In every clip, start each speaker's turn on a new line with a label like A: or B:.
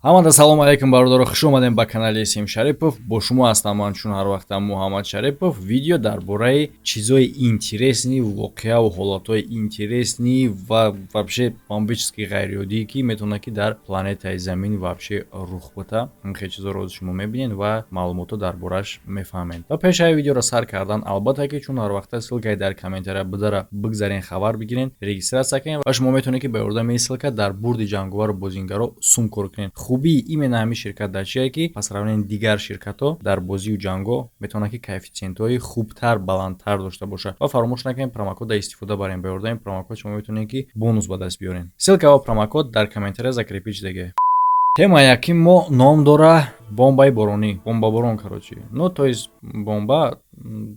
A: Ҳамада салом алейкум, бародаро, хуш омадем ба канали Сим Шарипов. Бо шумо ҳастам ман, чун ҳар вақта, Муҳаммад Шарипов. Видео дар бораи чизои интересный, воқеаву ҳолатҳои интересный ва вообще бомбически ғайриоддие, ки метавонад, ки дар планетаи Замин вообще рух бита. Ин чизоро ози шумо мебинед ва маълумотҳо дар борааш мефаҳмед. Ва пешаи видеоро сар кардан, албатта ки, чун ҳар вақта, ссылкаи дар комментария бидара бигзарен, хабар бигирен, регистрация кунед ва шумо метавонед, ки ба ёрдами ин ссылка дар бурди ҷанговару бозингаро сум кор кунед. Хубии именно ҳамин ширкат дар чие, ки по сравнению дигар ширкатҳо дар бозию ҷангҳо метавонад, ки коэффитсиентҳои хубтар, баландтар дошта бошад. Ва фаромӯш накунед, промокода истифода барем. Ба ёрдами промокод шумо метавонед, ки бонус ба даст биёред. Ссылка ва промокод дар комментария закрепить шудагӣ. Тема яким мо ном дора бомбаи боронӣ, бомбаборон, короче. Ну, то есть бомба,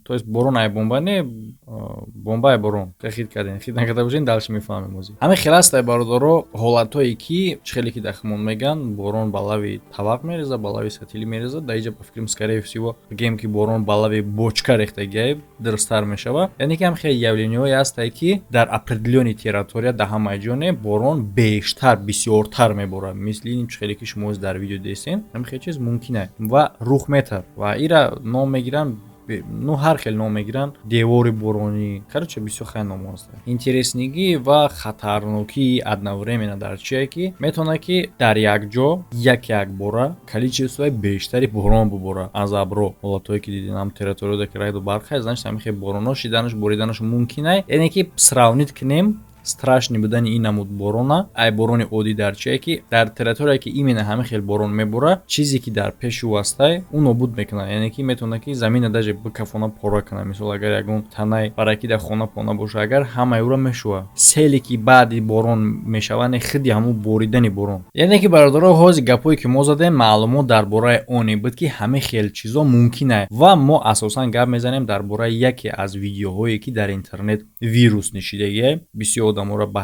A: то есть борон ай бомба не, бомбаи борон. Хит кардем, хит накарда бошем, дальше мефаҳмем ози. Ҳамин хел ҳастай, бародаро, ҳолатҳое, ки чӣ хеле ки дар химон меган, борон ба лави табақ мереза, ба лави сатилӣ мереза. Дар иҷа, ба фикрам, скорее всего, бигем, ки борон ба лави бочка рехтагиай, дурусттар мешава. Яъне ки ҳам хел явлениҳое ҳастае, ки дар определённый территория, дар ҳамаи ҷо не, борон бештар, бисёртар меборад. Мисли ин чӣ хеле ки шумо дар видео дидестем, ҳамин хел чиз мумкин аст ва рух метавад. Ва ира ном мегиранд, ну, ҳар хел ном мегиранд, девори боронӣ, короче, бисёр хел номҳо ҳастанд. Интереснигӣ ва хатарнокии одновременно дар чие, ки метавонад, ки дар як ҷо як якбора количествои бештари борон бубора аз абро. Ҳолатҳое ки дидем, ҳам территорияда ки раъду барқ ҳаст, значит, ҳамин хел боронҳо шиданаш, бориданаш мумкин ай. Яъне ки сравнить кунем, страшный будани ин намуд борона ай борони оддӣ дар чие, ки дар территория, ки именно ҳамин хел борон мебора, чизе ки дар пеши ӯ ҳастай, ӯ нобуд мекунад. Яъне ки метавонад, ки замина даже бикафона, пора кунад. Мисол, агар ягон танаи баракӣ дар хона пона боша, агар ҳамаи ӯро мешӯяд. Селе ки баъди борон мешавад, не худи ҳамун боридани борон. Яъне ки, бародаро, ҳози гапҳое ки мо задем, маълумот дар бораи оне буд, ки ҳамин хел чизо мумкин аст. Ва мо асосан гап мезанем дар бораи яке аз видеоҳое, ки дар интернет вирус нишидагиай, бисёр одаморо ба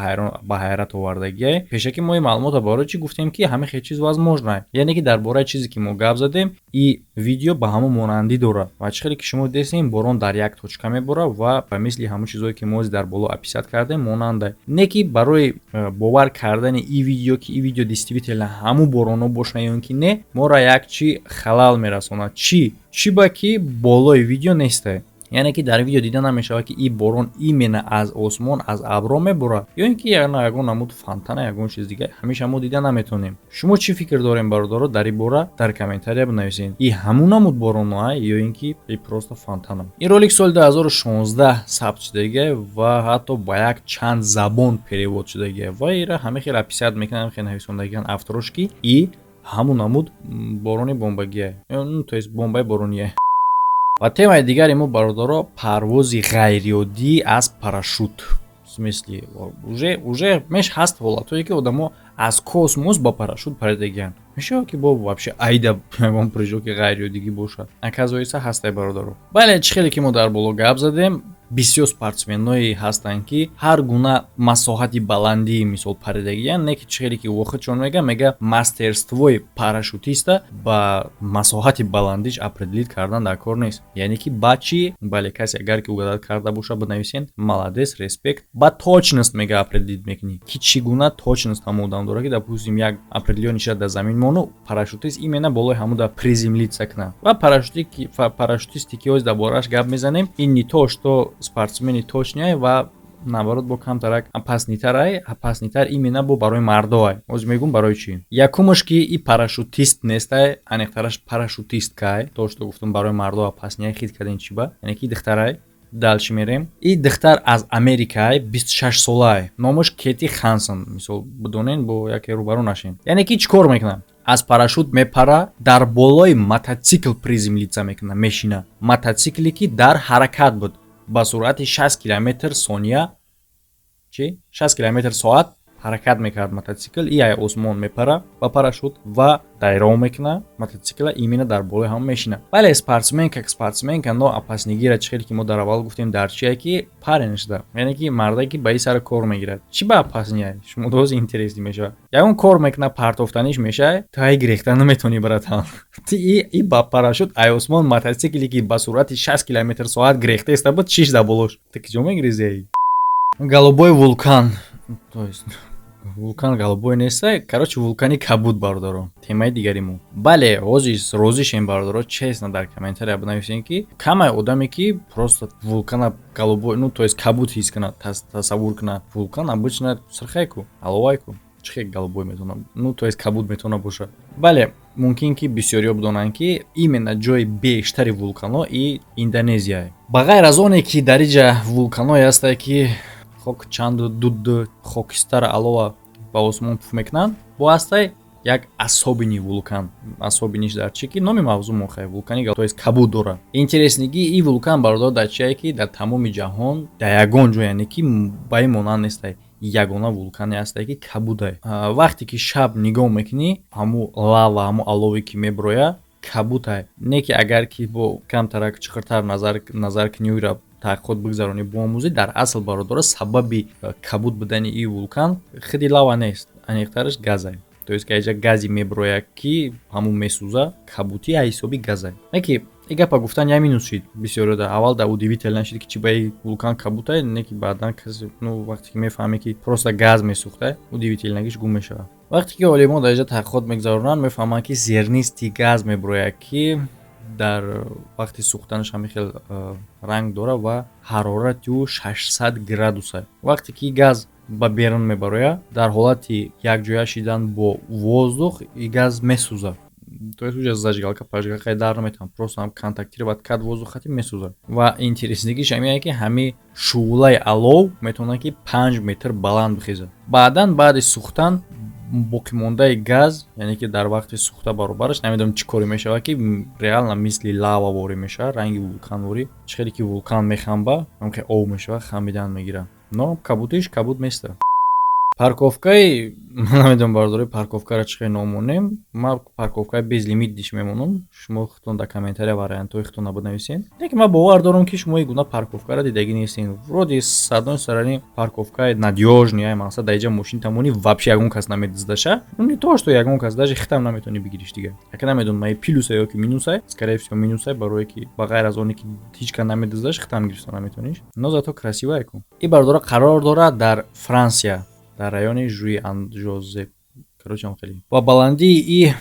A: ҳайрат овардагиай. Пешакӣ мо ин маълумотро барои чӣ гуфтем, ки ҳамин хел чиз возможно? Яъне ки дар бораи чизе ки мо гап задем, и видео ба ҳамон монандӣ дорад. Ва чӣ хеле ки шумо дидестем, борон дар як точка меборад ва ба мисли ҳамон чизое ки мо дар боло описать кардем, монанда. Не ки барои бовар кардани и видео, ки и видео действительно ҳамун боронҳо бошад ё ин ки не, моро як чӣ халал мерасонад. Чӣ ба ки болои видео несте, яъне ки дар видео дида намешавад, ки и борон именно аз осмон, аз абро меборад ё ин ки ягон намуд фонтана, ягон чиз дига, ҳамеша мо дида наметавонем. Шумо чӣ фикр дорем, бародаро, дар ин бора дар комментария бинависед. И ҳамун намуд бороноа ё ин ки и просто фонтана? Ин ролик соли 2016 сабт шудагия ва ҳатто ба як чанд забон перевод шудагия. Ва ира ҳама хел описать мекунанд, ҳама хел нависондагиан авторош, ки и ҳамун намуд борони бомбагия, то есть бомбаи бороние. Ва темаи дигари мо, бародаро, парвози ғайриоддӣ аз парашют. В смысле, уже меш ҳаст ҳолатҳое, ки одамо аз космос ба парашют паридагиянд. Мешавад, ки бо вообще айда ягон прыжоки ғайриоддигӣ бошад? Оказывается, ҳастай, бародаро. Бале, чӣ хеле ки мо дар боло гап задем, бисёр спортсменое ҳастанд, ки ҳар гуна масоҳати баландии, мисол, паридагиянд. Не ки чӣ хеле ки вохудшон мега, мастерствои парашютиста ба масоҳати баландиш определить кардан дар кор нест. Яъне ки ба чӣ? Бале, касе агар ки угадать карда боша, бинависен, молодец, респект. Ба точность, мега, определить мекунӣ, ки чӣ гуна точность ҳамон одам дорад, ки, допустим, як определённый шад дар замин мону парашютист именно болои ҳамуда приземлиться кунад. Ва парашютисте ки ҳоз дар борааш гап мезанем, ин не то что спортсмени точный ва, наоборот, бо камтарак опаснитарай. Опаснитар именно бо барои мардоай. Ҳозир мегӯм, барои чӣ. Якумаш, ки и парашютист нестай, аниқтараш парашютисткай. То что гуфтум, барои мардо опасный, хит кардем, чӣ ба? Яъне ки духтарай. Дальше мерем. И духтар аз Америкай, 26 солай, номаш Кети Хансон. Мисол, бидонен, бо яке рӯбарӯ нашен. Яъне ки чӣ кор мекунад? Аз парашют мепара, дар болои мототсикл приземлиться мекунад, мешина. Мототсикле ки дар ҳаракат буд ба суръати 60 километр сония, чи 60 километр соат ҳаракат мекард мототсикл. И ай осмон мепара ба парашют ва дайров мекуна мототсикла, именно дар болои ҳам мешина. Бале, спортсмен как спортсменка, но опаснигира, чӣ хеле ки мо дар аввал гуфтем, дар чие, ки парень шуда, яъне ки марде ки ба и сара кор мегирад. Чӣ ба опасный? Шумо доз интересный мешавад. Ягон кор мекуна, партофтаниш мешавад, тай гирехта наметавонӣ, братан. Ти и ба парашют ай осмон мототсикле ки ба суръати 60 километр соат гирехтаиста буд, шиш да болош, ту киҷо мегирезӣ? Голубой вулкан, то есть Вулкан голубой нестай. Короче, вулкани кабуд, бародаро, темаи дигари мо. Бале, ҳозир розӣ шем, бародаро, честно дар комментария бинависем, ки камай одаме, ки просто вулкана голубой, ну, то есть кабуд ҳис кунад, тасаввур кунад. Вулкан обычно сирхайку, аловайку, чӣ хел голубой метавона, ну, то есть кабуд метавона бошад? Бале, мумкин ки бисёриҳо бидонанд, ки именно ҷои бештари вулканҳо и Индонезия. Ба ғайр аз оне ки дар иҷа вулканҳое ҳастае, ки хок чанду дуд, хокистара, алова ба осмон пуф мекунанд, бо ҳастай як особенный вулкан. Особенный ш дар чӣ? Ки номи мавзӯъ мохай вулкани, то есть кабуд дорад. Интересный гии и вулкан, бародар, дар чие, ки дар тамоми ҷаҳон дар ягон ҷо, яъне ки ба ин монанд нестай. Ягона вулкане ҳастае, ки кабудае. Вақте ки шаб нигоҳ мекунӣ, ҳамун лава, ҳамун алове ки меброяд, кабудае. Не ки агар ки бо камтарак чуқуртар назар кунӣ, ӯра таҳқиқот бигзаронӣ, биомӯзӣ, дар асл, бародаро, сабаби кабуд будани ин вулкан худи лава нест, аниқтараш газае. То есть ки аҷа гази меброяд, ки ҳамун месӯза, кабутӣ аз ҳисоби газае. Не ки и гапа гуфтан я минус шид бисёрида. Аввал да удивительно шид, ки чи ба и вулкан кабутае. Не ки баъдан касе, ну, вақте ки мефаҳме, ки просто газ месӯхта, удивительно гиш гум мешавад. Вақте ки олимон дар инҷа таҳқиқот мегузаронанд, мефаҳманд, ки зернисти газ меброяд, ки дар вақти сӯхтанаш ҳамин хел ранг дорад ва ҳарорати ӯ 600 градуса. Вақте ки газ ба берун мебарояд, дар ҳолати якҷоя шидан бо воздух и газ месӯзад. То есть уҷа зажигалка пажигалка дар наметавонад, просто ҳам контактировать кард воздух хати, месӯзад. Ва интересный гиш ҳамине, ки ҳамин шӯълаи алов метавонад, ки 5 метр баланд бихезад. Баъдан, баъди сӯхтан, боқимондаи газ, яъне ки дар вақти сӯхта баробараш, намедонам чӣ коре мешавад, ки реально мисли лава ворӣ мешавад, ранги вулканворӣ. Чӣ хеле ки вулкан мехамба, ҳамхел об мешавад, хамидан мегирад, но кабутиш кабут места. Парковка и ман намедонам, бародарои, парковка ро чӣ хел номонем. Ман парковка и безлимит диш мемонам, шумо худтон дар комментария вариантҳои худтонро бинависед. Лекин ман бовар дорам, ки шумо ин гуна парковка ро дидагӣ нестед. Вроде, с одной стороны, парковка и надёжный, мақсад, дар инҷа мошин тамонӣ, вообще ягон кас намедиздаша. Ну, не то что ягон кас, даже хитам наметавонӣ бигириш дига. Ака намедонам, ай плюс а ё ки минус ай. Скорее всего, минус ай, барое ки ба ғайр аз оне ки ҳеҷ кас намедиздаш, хитам гирифта наметавониш, но зато красивая ку. И бародара қарор дорад дар Франсия, дар райони Жуи Жозе, короче, хеле. Ва баландии и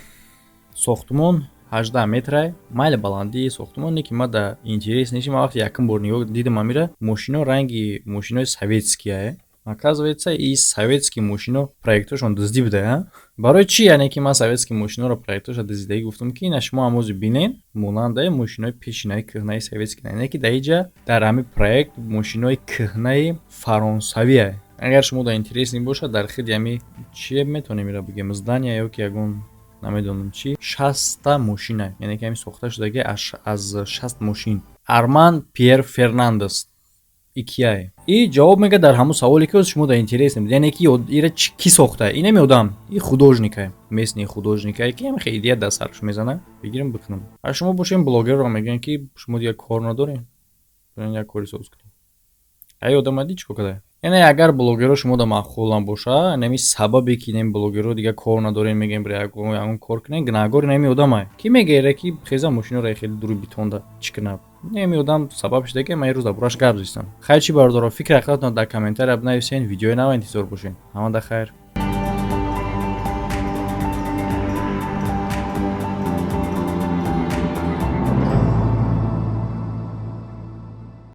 A: сохтмон 18 метрай. Майли, баландии сохтмон не, ки ма да интерес неши. Ма вақти якум бор нигоҳ дидам амира, мошино ранги мошинои советский ае. Оказывается, и советский мошино проектошон дуздӣ буда. Барои чӣ, яъне ки ман советский мошиноро проектоша дуздидагӣ гуфтам, ки ина шумо ҳамози бинен, монандаи мошинои пешинаи кӯҳнаи советский, не ки дар иҷа, дар ҳамин проект мошинои кӯҳнаи фаронсавие. Агар шумо да интересный бошад, дар хиди ҳами чие метавонем ира бигем, здания ё ки ягон намедонам чӣ, 60-та мошина, яъне ки ҳамин сохта шудаги аз 60 мошин. Арман Пьер Фернандес икияе. И ҷавоб мега дар ҳамун саволе, ки шумо да интерес небуд, яъне ки ира кӣ сохта. Инами одам и художник ае, местный художник ае, ки ҳамихе идея дар сараш мезана, бигирам, бикунам. А шумо бошем, блогерро мегӯянд, ки шумо дигар кор надорем, як кори соз кунем. Ай одам ди чӣ кор кардае? Яъне агар блогерро шумо да маъқул набоша, нами сабабе ки нами блогерро дигар кор надорем, мегӯем, бира ягон кор кунем, гунаҳгори нами одамае, ки мегӯяра, ки хеза мошиноро хеле дури битонда чӣ кунад. Нами одам сабаб шуда, ки ман ирӯз дар борааш гап зистам. Хайр, чӣ, бародаро, фикри ақлатонро дар комментария бинависен. Видеои нав интизор бошед. Ҳамада хайр.